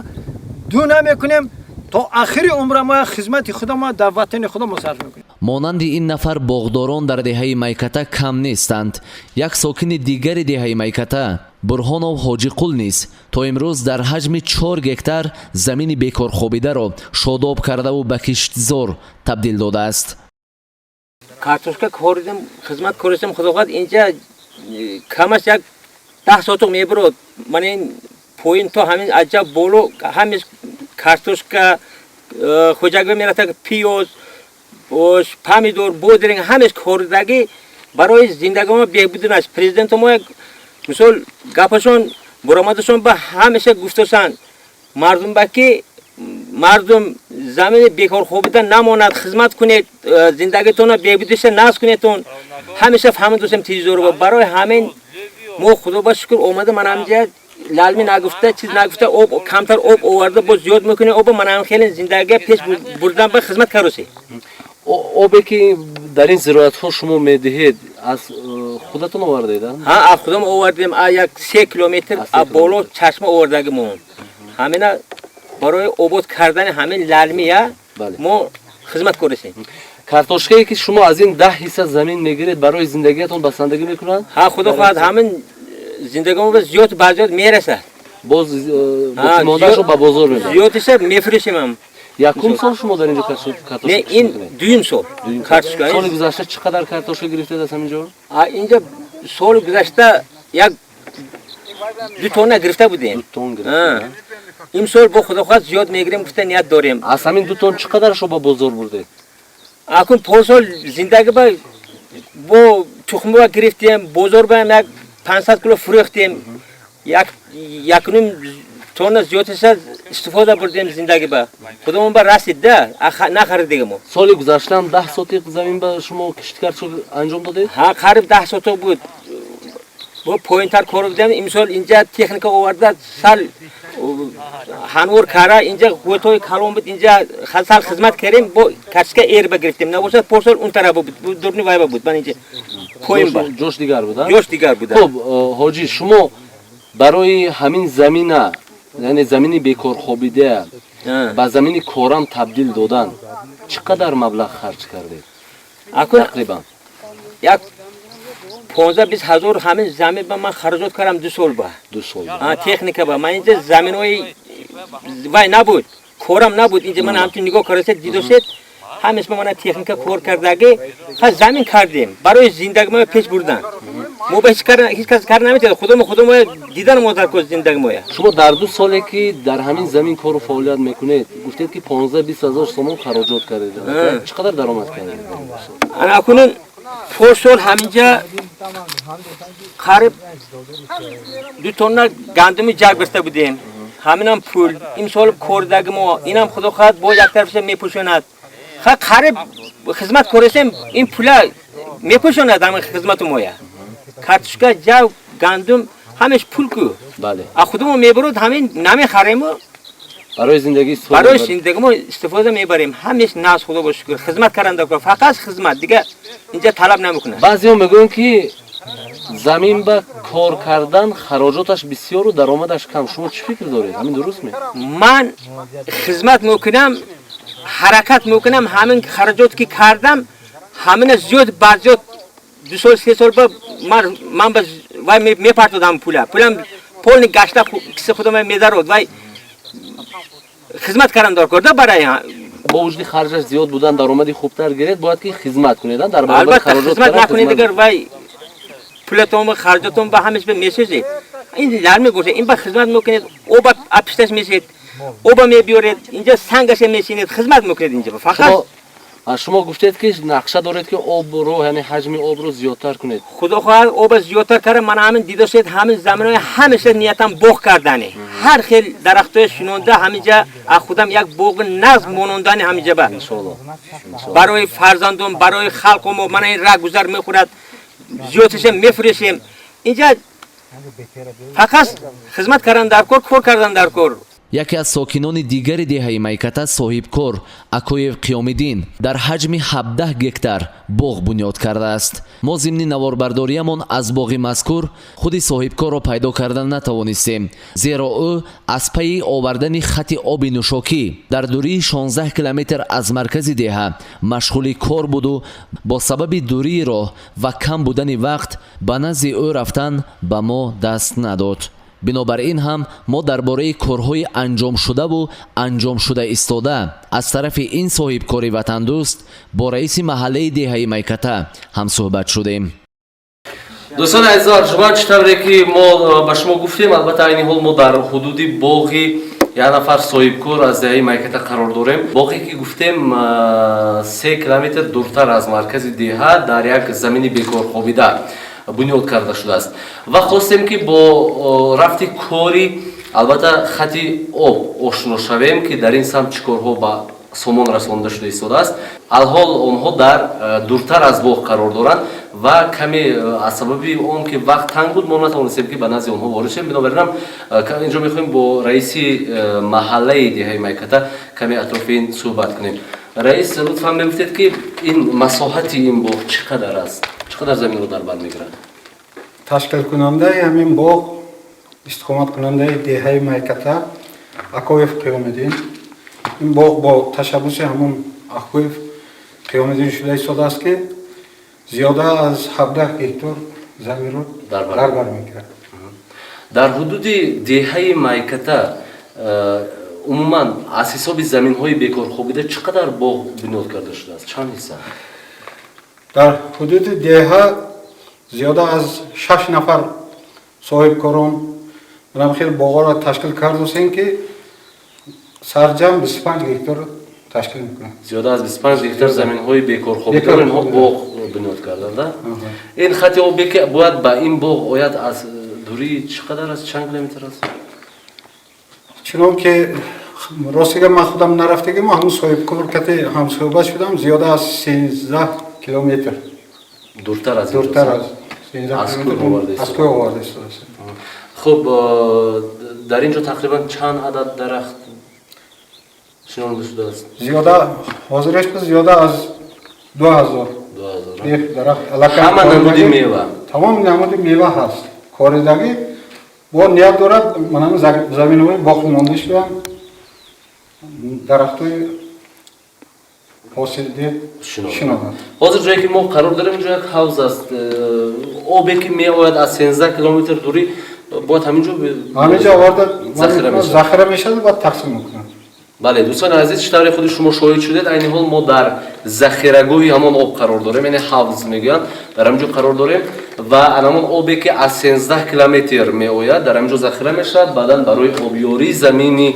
ду намекунем, то ахири умра мо хизмати худамо дар ватани худамо сарф мекунем. Монанди ин нафар боғдорон дар деҳаи Майката кам нестанд. Як сокини дигари деҳаи Майката Бурҳонов Ҳоҷиқул низ то имрӯз дар ҳаҷми 4 гектар замини бекорхобидаро шодоб кардаву ба киштзор табдил додааст. Картошка коридем, хизмат користем. Худо хоҳад, инҷа камаш як 10 сотуқ мебурод. Ман ин поин то ҳамин аҷаб боло ҳамин картошка хоҷагӣ мерафта, пиёз, помидор, бодринг, ҳамеш коридагӣ барои зиндагимо беҳбудин аст. Президенти мо як мисол гапашон буромадашон ба ҳамеша гуфташанд мардум ба ки мардум замини бекор хобида намонад, хизмат кунед, зиндагитонро беҳбудиша насб кунедтон. Ҳамеша фаҳмидосем телевизорро. Барои ҳамин мо, худо ба шукр, омада ман ҳамҷа лалми нагуфта, чиз нагуфта, об камтар об оварда, боз зиёд мекунем об. Ман ҳам хеле зиндагия пеш бурдан ба хизмат каросе. Обе ки дар ин зироатҳо шумо медиҳед, аз худатон овардаед? Ҳа, аз худам овардем, як 3 километр боло чашма овардагимон. Ҳамина барои обод кардани ҳамин лалмия мо хизмат корисем. Картошкае ки шумо аз ин 10 ҳисса замин мегиред, барои зиндагиятон басандагӣ мекунад? Ҳа, худо хоҳад, ҳамин зиндагимо зиёд ба зиёд мерасад. Боз боқимондаашро ба бозор мебаред? Зиёдиша мефурӯшем ҳам. Якум сол шумо дар инҷо картошка? Не, ин дуюм сол картошка. Соли гузашта чӣ қадар картошка гирифтед аз ҳамин ҷо? Инҷа соли гузашта як 2 тонна гирифта будем. 2 тон гирифта. Имсол бо худо хоҳад, зиёд мегирем гуфта ният дорем. Аз ҳамин 2 тон чӣ қадаршо ба бозор бурдед? Акун порсол зиндагӣ ба бо тухмба гирифтем, бозор ба як 500 кило фурӯхтем, як 1.5 тонна зиёдташа истифода бурдем. Зиндагӣ ба худамон ба расид да, нахаридига мо. Соли гузаштаам 10 сотиқ замин ба шумо кишти картошка анҷом додед? Ҳа, қариб 10 сотиқ буд. Бо поинтар кор будем. Имсол инҷа техника оварда, сал ҳанвор кара, инҷа қувватҳои калон буд, инҷа сал хизмат кардем, бо картошка эрба гирифтем. Набошад, порсол он тараф буд, дурни вайба буд, ман инҷа поин ба. Ҷош дигар буд? Ҷош дигар буд. Хуб, ҳоҷӣ, шумо барои ҳамин замина, яъне замини бекорхобида ба замини корам табдил додан, чӣ қадар маблағ харҷ кардед тақрибан? Як 15-20 ҳазор ҳамин замин ба ман хароҷот кардам 2 сол ба. 2 сол. Техника ба ман инҷа заминҳои вай набуд, корам набуд. Инҷа ман ҳамчун нигоҳ кардасед, дидосед, ҳамес ма мана техника кор кардагӣ, пас замин кардем барои зиндагӣ мо пеш бурдан. Мо ба ҳеҷ кас кар наметавонад, худомо худомо дидан мо дар кор зиндагӣ моя. Шумо дар 2 соле ки дар ҳамин замин кору фаъолият мекунед, гуфтед ки 15-20 ҳазор сомон хароҷот кардед. Чӣ қадар даромад кардед? Ана акунун порсол ҳаминҷа қариб 2 тонна гандуми ҷаг гирифта будем. Ҳаминам пул. Имсол кордаги мо инам, худо хоҳад, бо як тарафша мепӯшонад. Қариб хизмат коресем, ин пула мепӯшонад ҳамин хизмату моя. Картошка, ҷав, гандум ҳамеш пул ку. Бале. А худамо мебурд, ҳамин намехарему. Барои зиндагӣ истифода. Барои зиндагӣ мо истифода мебарем. Ҳамеш наз, худо ба шукр, хизмат каранда, фақат хизмат, дига инҷа талаб намекунад. Баъзеҳо мегӯянд, ки замин ба кор кардан хароҷоташ бисёру даромадаш кам. Шумо чӣ фикр доред, ҳамин дуруст ме? Ман хизмат мекунам, ҳаракат мекунам, ҳамин хароҷот ки кардам, ҳамина зиёд ба зиёд 2 сол, 3 сол ба ман ба вай мепартодам пула. Пулам полный гашта киси худам медарод. Вай хизмат кардам дар корда барои. Бо вуҷуди харҷаш зиёд будан, даромади хубтар гиред, бояд ки хизмат кунед дар баробари Албатта. хароҷот. Хизмат кардан. Накунед, дигар вай пулатон, харҷотон ба ҳамеш месӯзед. Ин лар мегӯшед, ин ба хизмат мекунед, оба апишташ месед, оба мебиёред, инҷа сангаша месинед, хизмат мекунед инҷа фақат. Шумо гуфтед, ки нақша доред, ки обро, яъне ҳаҷми обро зиёдтар кунед. Худо хоҳад, оба зиёдтар карда, ман ҳамин дидошед, ҳамин заминои ҳамеша ниятам боғ кардане, ҳар хел дарахтои шинонда, ҳаминҷа аз худам як боғи назм монондани ҳаминҷа ба барои фарзандон, барои халқу мо. Мана ин раҳ гузар мехӯрад, зиёдташа мефурӯшем. Инҷа фақат хизмат кардан дар кор, кор кардан дар кор. Яке аз сокинони дигари деҳаи Майката, соҳибкор Акоев Қиёмиддин, дар ҳаҷми 17 гектар боғ бунёд кардааст. Мо зимни наворбардориямон аз боғи мазкур худи соҳибкорро пайдо карда натавонистем, зеро ӯ аз пайи овардани хати оби нӯшокӣ дар дурии 16 километр аз маркази деҳа машғули кор буду бо сабаби дурии роҳ ва кам будани вақт ба назди ӯ рафтан ба мо даст надод. Бинобар ин ҳам мо дар бораи корҳои анҷомшудаву анҷомшуда истода аз тарафи ин соҳибкори ватандӯст бо раиси маҳаллаи деҳаи Майката ҳамсӯҳбат шудем. Дӯстони азизу арҷуманд, чӣ тавре ки мо ба шумо гуфтем, албатта, айни ҳол мо дар ҳудуди боғи як нафар соҳибкор аз деҳаи Майката қарор дорем. Боғе ки гуфтем, 3 километр дуртар аз маркази деҳа дар як замини бекорхобида бунёд карда шудааст ва хостем, ки бо рафти кори, албатта, хати об ошно шавем, ки дар ин самт чӣ корҳо ба сомон расонда шуда истодааст. Алҳол онҳо дар дуртар аз боғ қарор доранд ва каме аз сабаби он ки вақт танг буд, мо натавонистем, ки ба назди онҳо ворид шавем. Бинобар инам инҷо мехоҳем бо раиси маҳаллаи деҳаи Майката каме атрофи ин суҳбат кунем. Раис, лутфан мегуфтед, ки ин масоҳати ин боғ чӣ қадар аст, чӣ қадар заминро дар бар мегирад? Ташкилкунандаи ҳамин боғ, истиқоматкунандаи деҳаи Майката Акоев Қиёмиддин. Ин боғ бо ташаббуси ҳамон Акоев Қиёмиддин шуда истодааст, ки зиёда аз 17 гектар заминро дар бар мегирад. Дар ҳудуди деҳаи Майката умуман аз ҳисоби заминҳои бекорхобида чӣ қадар боғ бунёд карда шудааст, чанд ҳисса? Дар ҳудуди деҳа зиёда аз шаш нафар соҳибкорон хел боғҳоро ташкил кардусем, ки сарҷам 25 гектар ташкил мекунад. Зиёда аз 25 гектар заминҳои бекорхобидаро инҳо боғ бунёд карданд. Ин хати обе ки бояд ба ин боғ ояд, аз дурии чӣ қадар аст, чанд километр аст? Чунон ки, ростига, ман худам нарафтагим, ҳамун соҳибкор кате ҳамсӯҳбат шудам, зиёда аз 13 километр. Дуртар аз Дуртар аз аз кӯҳ оварда истодааст. Хуб, дар ин ҷо тақрибан чанд адад дарахт шинонда шудааст? Зиёда, ҳозираш зиёда аз 2000 дарахт. Ҳама намуди мева? Тамоми намуди мева ҳаст. Коридагӣ бо ният дорад, манам заминҳои боқӣ монда шудам, дарахтҳои ҳосилдеҳ шинонад. Ҳозир ҷое ки мо қарор дорем, инҷо як ҳавз аст. Обе ки меояд аз 13 километр дурӣ, бояд ҳамин ҷо Ҳамин ҷо оварда захира мешавад ва тақсим мекунад. Бале, дӯстони азиз, чӣ тавре худи шумо шоҳид шудед, айни ҳол мо дар захирагоҳи ҳамон об қарор дорем, яъне ҳавз мегӯянд, дар ҳамин ҷо қарор дорем ва ҳамон обе ки аз 13 километр меояд, дар ҳамин ҷо захира мешавад, баъдан барои обёрии замини,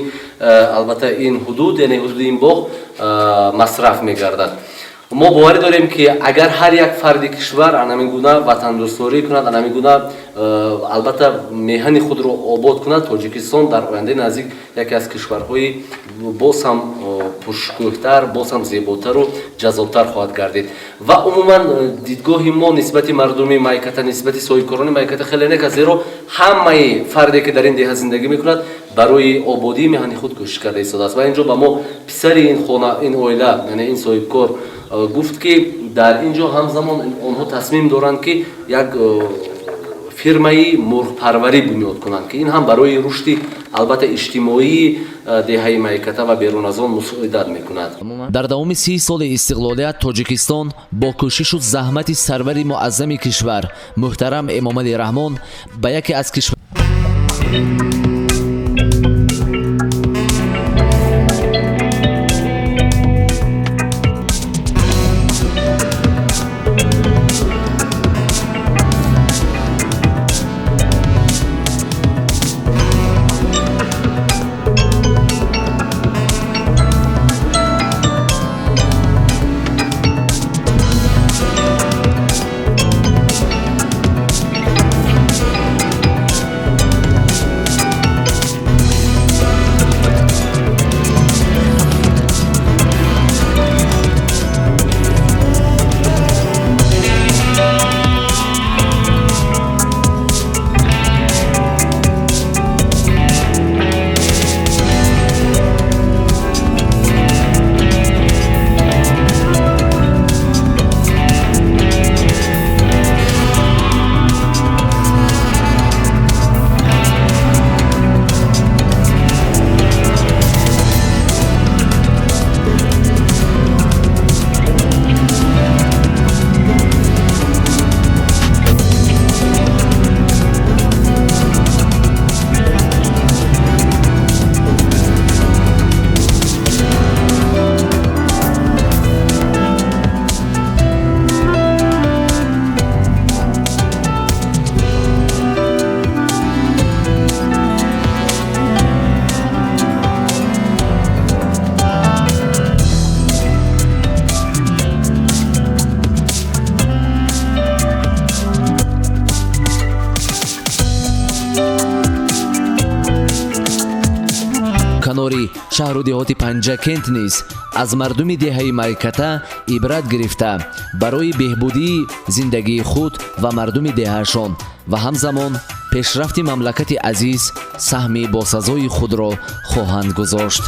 албатта, ин ҳудуд, яъне ҳудуди ин боғ масраф мегардад. Мо боварӣ дорем, ки агар ҳар як фарди кишвар анамин гуна ватандӯстдорӣ кунад, анамин гуна, албатта, меҳани худро обод кунад, Тоҷикистон дар ояндаи наздик яке аз кишварҳои боз ҳам пуршукӯҳтар, боз ҳам зеботару ҷаззобтар хоҳад гардид. Ва умуман дидгоҳи мо нисбати мардуми Майката, нисбати соҳибкорони Майката хеле нек аст, зеро ҳамаи фарде ки дар ин деҳа зиндагӣ мекунад, барои ободии меҳани худ кӯшиш карда истодааст. Ва ин ҷо ба мо писари ин хона, ин оила, яъне ин соҳибкор гуфт, ки дар ин ҷо ҳамзамон онҳо тасмим доранд, ки як фирмаи мурғпарварӣ бунёд кунанд, ки ин ҳам барои рушди, албатта, иҷтимоии деҳаи Майката ва берун аз он мусоидат мекунад. Дар давоми 30 соли истиқлолият Тоҷикистон бо кӯшишу заҳмати сарвари муаззами кишвар муҳтарам Эмомалӣ Раҳмон ба яке аз кишвар Шаҳру деҳоти Панҷакент низ аз мардуми деҳаи Майката ибрат гирифта, барои беҳбудии зиндагии худ ва мардуми деҳаашон ва ҳамзамон пешрафти мамлакати азиз саҳми босазои худро хоҳанд гузошт.